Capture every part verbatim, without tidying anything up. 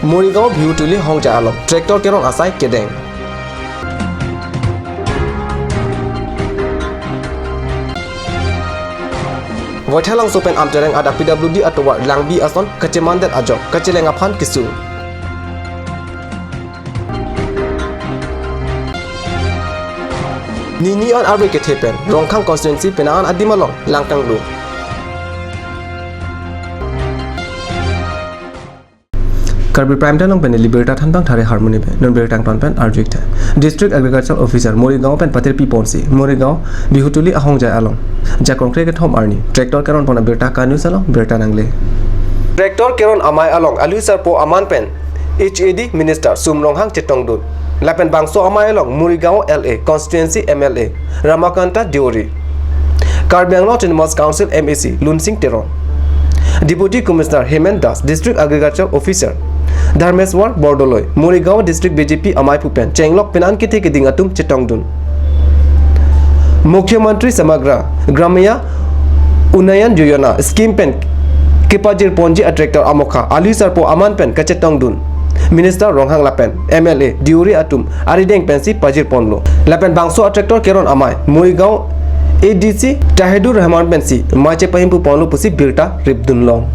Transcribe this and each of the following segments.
Morigaon Bihutuli Hongjai along tractor keron asai kedeng. Vaithalangso pen Amtereng adak P W D atovar langbi ason kachemandet ajok kacheleng aphan kesung. Nini an arve kethe pen Rongkhang constituency penang an adim along langkanglo. Karbi Prime Time along pen neli birta thanbang thare harmoni pen non birta angton pen arju-ik tha. District Agriculture Officer Morigaon pen patirpi ponsi Morigaon Bihutuli Ahongjai along Jakong kre kethom arni tractor keron pon abirta Ka News along birta nangle. Tractor keron amei along alu sarpo aman pen H A D Minister Sum Ronghang chetongdun. Lapen bangso amei along Morigaon L A constituency M L A Ramakanta Deuri, Karbi Anglong Autonomous Council M A C Lunsing Teron, Deputy Commissioner Hemen Das, District Agriculture Officer Dharmeswar Bordoloi, Morigaon District B J P amei aphu pen chenglok penang an kethe keding atum chetongdun. Mukhyamantri Samagra Gramya Unnayan Yojana scheme pen kepajir ponji a tractor amokha alu sarpo aman pen kachetongdun Minister Ronghang lapen M L A Deuri atum arideng pensi pajir ponlo. Lapen bangso a tractor keron amei Morigaon A D C Tahidur Rahman pensi mei chepahimpu ponlo pusi birta ripdun long.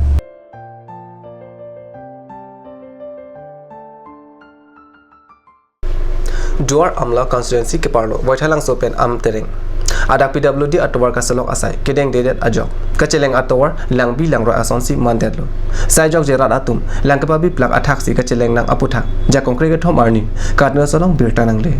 Duar Amla constituency keparlo Vaithalangso pen Amtereng adak P W D atovar kaselok asai kedengdedet ajok kacheleng atovar langbi langroi asonsi mandetlo. Sai jokje rat atum lang kepabi plak athaksi kacheleng nang aputhak Jakong kre kethom arni Ka News along birta nangle.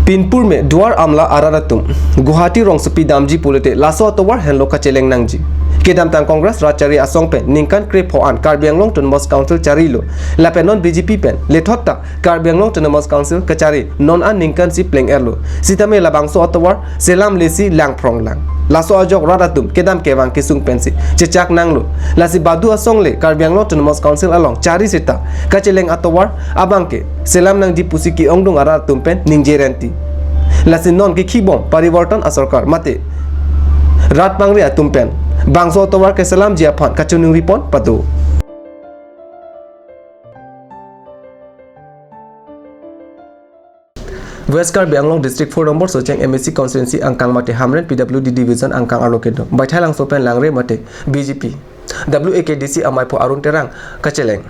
Pinpur me Duar Amla arat atum Guwahati rongsopi damji pulote laso atovar henlo kacheleng nangji. Kedamtang Congress rat chari asong pen ningkan krepho an Karbi Anglong Autonomous Council charilo. Lapen non B J P pen lethot ta Karbi Anglong Autonomous Council kachari non an ningkan si pleng-erlo. Sitame labangso atovar selam lesi langphrong lang. Laso ajok rat atum kedam kevang kesung pensi chechak nanglo. Lasi badu asong le Karbi Anglong Autonomous Council along chari seta kacheleng atovar abangke selam nangji pusi ke-ongdung arat atum pen ningje renti. Lasi non kekhibom parivartan asorkar mate rat pangri atum pen bangso atovar keselamji aphan kachiningri pon pado. West Karbi Anglong District four number Socheng M A C constituency angkang mate Hamren P W D division angkang arlo kedo Vaithalangso pen Langre mate B J P W A K D C amei aphu Arun Terang kacheleng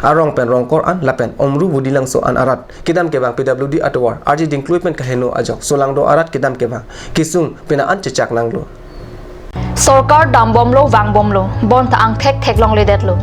arong pen Rongkor an lapen Omru Budilangso an arat kedam kevang P W D atovar arji dingklui pen kaheno ajok solangdo arat kedam kevang kesung penang an chechak nanglo. Sorkar dambomlo vangbomlo, bonta angthek theklongledetlo.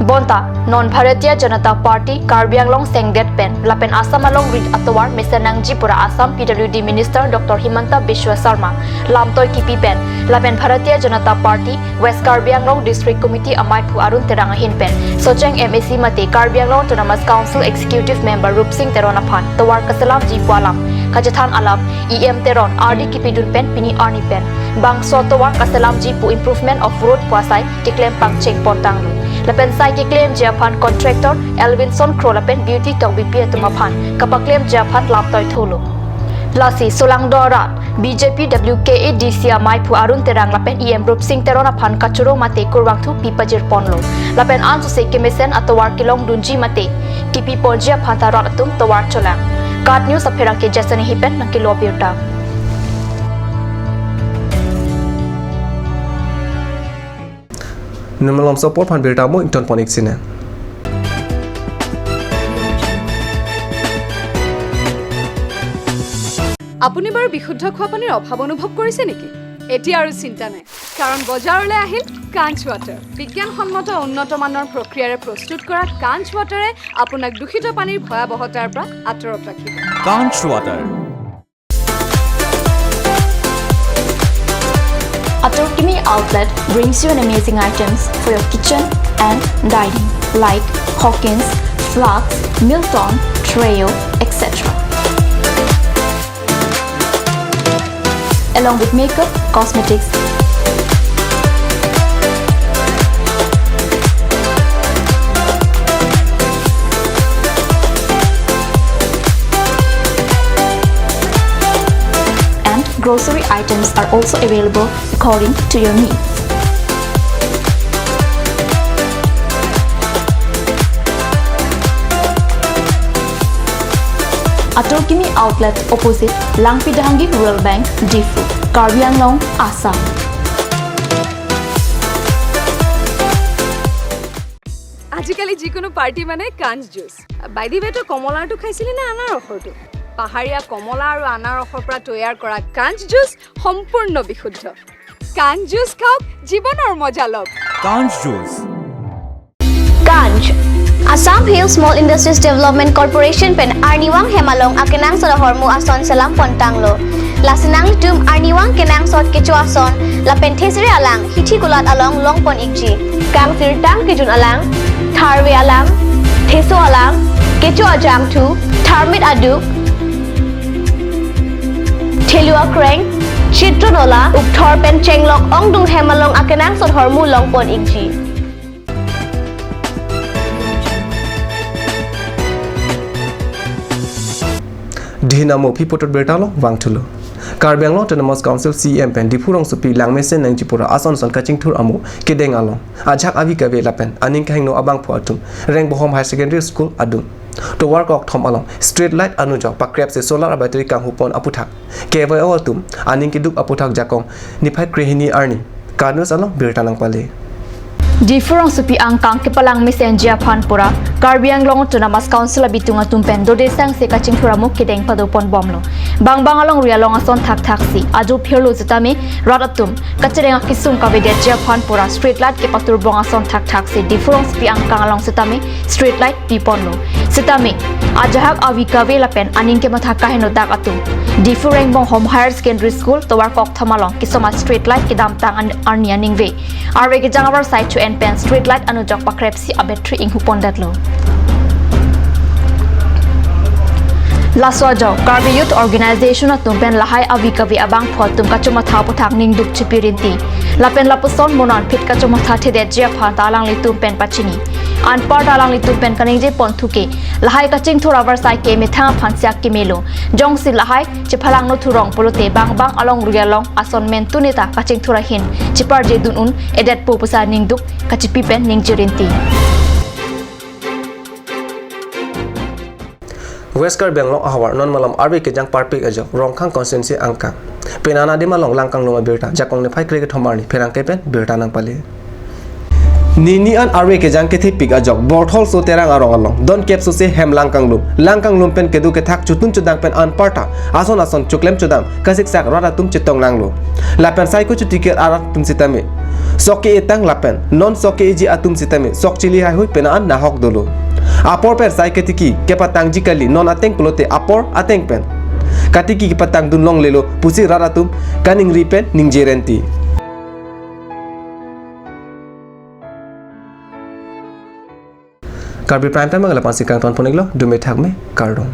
Bonta non Bharatiya Janata Party Karbi Anglong sengdet pen lapen Assam along rit atovar mesen nangji pura Assam P W D Minister Doctor Himanta Biswa Sarma lamtoi kipi pen lapen Bharatiya Janata Party West Karbi Anglong District Committee amei aphu Arun Terang ahin pen Socheng M A C mate Karbi Anglong Autonomous Council Executive Member Rupsing Teron aphan tovar kaselamji pu alam kachethan alam E M Teron ardi kipidun pen pini arni pen bangso tovar kaselamji pu improvement of road pu asai keklem pangcheng pontanglo. Lapen sai keklemji aphan contractor Elvinson Kro lapen Beauty Tokbipi atum aphan kapaklemji aphan lamtoi thulo. Lasi solangdo arat B J P W K A D C amei aphu Arun Terang lapen E M Rupsing Teron aphan kachoro mate kurvangthu pi pajir ponlo. Lapen ansose kemesen atovar kelongdunji mate kipi ponji aphan ta rat atum tovar cholang. KAT News apherangke Jason Hipen nangkelo birta. Nunmalom sopor aphan birta mo ington pon-ik sine. আপুনি বাৰু বিশুদ্ধ খোৱা পানীৰ অভাৱ অনুভৱ কৰিছে নেকি? এতিয়া আৰু চিন্তা নাই, কাৰণ বজাৰলৈ আহিল কাঞ্চ ৱাটাৰ। বিজ্ঞানসন্মত উন্নত মানৰ প্ৰক্ৰিয়াৰে প্ৰস্তুত কৰা কাঞ্চ ৱাটাৰে আপোনাক দূষিত পানীৰ ভয়াৱহতাৰ পৰা আঁতৰত ৰাখিব। Kanch Water. Ator Kimi Outlet brings you an amazing items for your kitchen and dining, like Hawkins, Flax, Milton, Treo, et cetera. Along with makeup, cosmetics, and grocery items are also available according to your needs. Atur Kimi Outlet, opposite Langpi Dehangi Rural Bank, Diphu, Karbi Anglong, Assam. আজিকালি যিকোনো পাৰ্টি মানে কাঞ্চ juice. By the ৱে, তই কমলাৰটো খাইছিলি নে আনাৰসৰটো? পাহাৰীয়া কমলা আৰু আনাৰসৰ পৰা তৈয়াৰ কৰা কাঞ্চ জুচ সম্পূৰ্ণ বিশুদ্ধ। কাঞ্চ জুচ খাওক, জীৱনৰ মজা লওক। Kanch Juice. Kanch, Assam Hill Small Industries Development Corporation pen arnivang hem along akenangsot ahormu ason selam pontanglo. Lasi nanglitum arnivang kenangsot kecho ason lapen thesere alang hithi kulat along longpon ikji. Kangsirtang kejun alang, tharve alang, theso alang, kecho ajangthu, tharmit aduk, thelu akreng, chitro nola, ukthor pen chenglok ongdung hem along akenangsot ahormu longpon ikji. Dhin amo aphi puthot birta along vangthulo. Karbi Anglong Autonomous Council C E M pen Diphu rongsopi Langmesen Nangji Pura ason ason kachingthur amo kedeng along ajahak avi kave lapen aning kehingno abangphu atum Rengbong Higher Secondary School adung tovar kokthom along street light anujok pakrepsi solar battery kanghupon aputhak kevai atum aning keduk aputhak Jakong niphai krehini arni KANU News along birta nangpale. Diphu rongsopi angkang kepalang mesenji aphan pura Karbi Anglong Autonomous Council abitung atum pen dode sangse kachingthur amo kedeng padopon bomlo. Bangbang alongri along ason thakthaksi ajo phirlo sitame rat atum kachereng akisung kavedetji aphan pura street light kepaturbong ason thakthaksi Diphu rongsopi angkang along sitame street light piponlo. Sitame ajahak avi kave lapen aning kematha kaheno dak atum Diphu Rengbong Higher Secondary School tovar kokthom along kisoma street light kedamtang an-, arni aningve arve kejang avarsai chu-en pen street light anujok pakrepsi abattery inghupondetlo. Laso ajok Karbi Youth Organization atum pen lahai avi kave abangphu atum kachomatha aputhak ningduk chipirinti. Lapen lapuson monan phit kachomatha thedetji aphan ta alanglitum pen pachini. Anparta alanglitum pen kaningje ponthuke lahai kachingthur avarsai ke methang aphan siak kemelo. Jongsi lahai chephalangno thurong pulote bangbang alongri along ason mentu neta kachingthur ahin cheparje dun un-edetpo pusi ningduk kachipi pen ningjerenthi. West Karbi Anglong ahavar non malom arve kejang parpik ajok Rongkhang constituency angkang Penana Dima along langkanglum abirta Jakong niphai krekethom arni pherangke pen birta nangpale. Nini an arve kejang kethepik ajok Bortholso Terang arong along don kepso se hem langkanglum. Langkanglum pen kedo kethak chotun chodang pen anparta ason ason choklem chodang kasiksak rat atum chetonglanglo. Lapen saiko chotikir arat atum sitame sok ke-etang lapen non sok ke-eji atum sitame sok chili haihui pena an nahok dolo. Apor pen sai ketiki kepatangji kali non ateng pulote apor ateng pen katiki kepatang dun longlelo pusi rat atum kaningri pen ningjerenthi. Karbi Prime Time abang lapu-an si kangton pon-iklo, dome thakme, kardom.